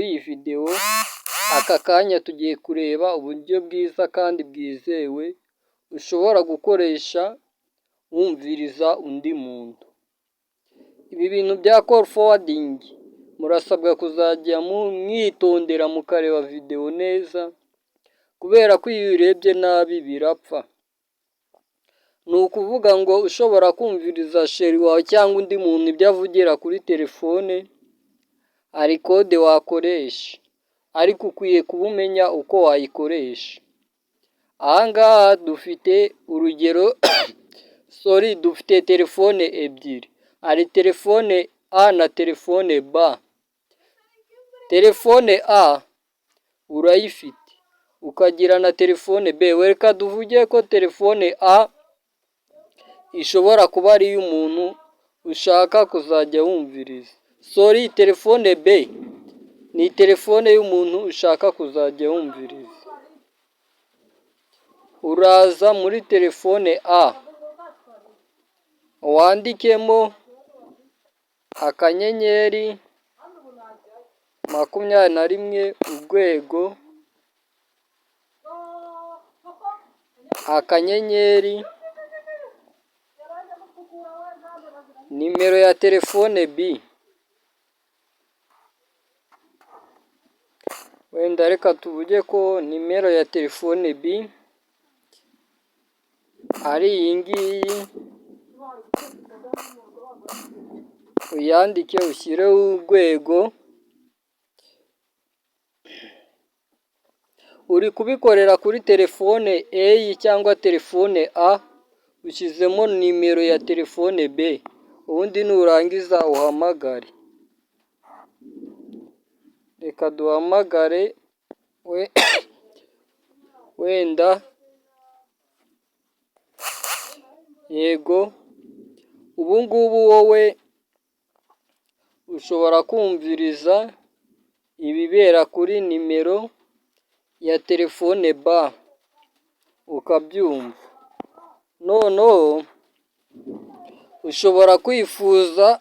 iyi videwo. Aka kanya tugiye kureba uburyo bwiza kandi bwizewe ushobora gukoresha wumviriza undi muntu. Ibi bintu bya call forwarding murasabwa kuzajya mwitondera mukareba videwo neza, kubera ko iyo uyirebye nabi birapfa. Ni ukuvuga ngo ushobora kumviriza chéri wawe cyangwa undi muntu ibyo avugira kuri telefone, hari code wakoresha, ariko ukwiye kuba umenya uko wayikoresha. Aha ngaha dufite urugero, sorry, dufite telefone ebyiri, hari telefone A na telefone B. Telefone A urayifite, ukagira na telefone B. Reka tuvuge ko telefone A ishobora kuba ari iy'umuntu ushaka kuzajya wumviriza. Sorry, telefone B ni telefone y'umuntu ushaka kuzajya wumviriza. Uraza muri telefone A wandikemo *21#, *, nimero ya telefone B. Wenda reka tuvuge ko nimero ya telefone B ari iyi ngiyi, uyandike ushyireho urwego, uri kubikorera kuri telefone A cyangwa telefone A, ushyizemo nimero ya telefone B, ubundi nurangiza uhamagare. Reka duhamagare wenda, yego, ubu ngubu wowe ushobora kumviriza ibibera kuri nimero ya telefone B ukabyumva. Noneho ushobora kwifuza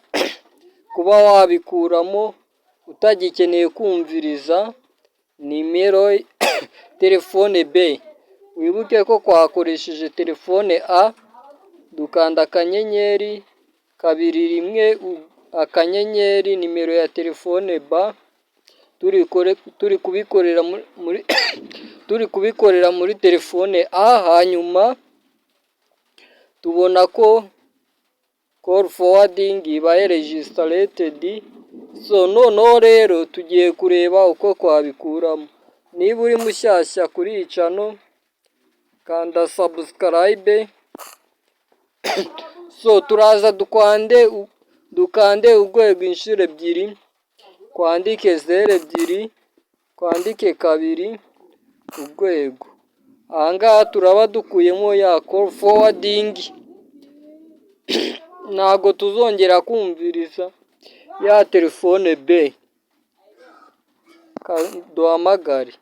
kuba wabikuramo utagikeneye kumviriza nimero telefone B. Wibuke ko twakoresheje telefone A, dukanda *21*, nimero ya telefone B, turi kubikorera muri telefone A, hanyuma tubona ko call forwarding ibaye registered. So noneho rero tugiye kureba uko twabikuramo. Niba uri mushyashya kuri iyi channel, kanda subscribe. So turaza dukande urwego inshuro ebyiri, twandike 0 2, twandike 2#. Aha ngaha turaba dukuyemo ya call forwarding, ntabwo tuzongera kumviriza ya telefone B. Duhamagare.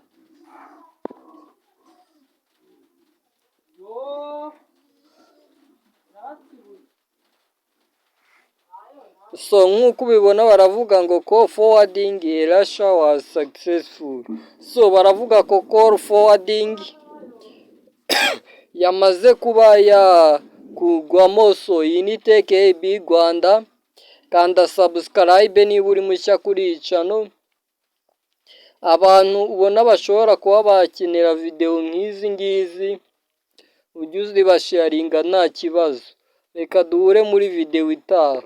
So nk'uko ubibona baravuga ngo "Call forwarding erasure was successful". So baravuga ko call forwarding yamaze kuba yakurwamo. So iyi ni Tech AB Rwanda, kanda subscribe niba uri mushya kuri iyi channel. Abantu ubona bashobora kuba bakenera videwo nk'izi ngizi, ujye uzibasharinga nta kibazo. Reka duhure muri videwo itaha.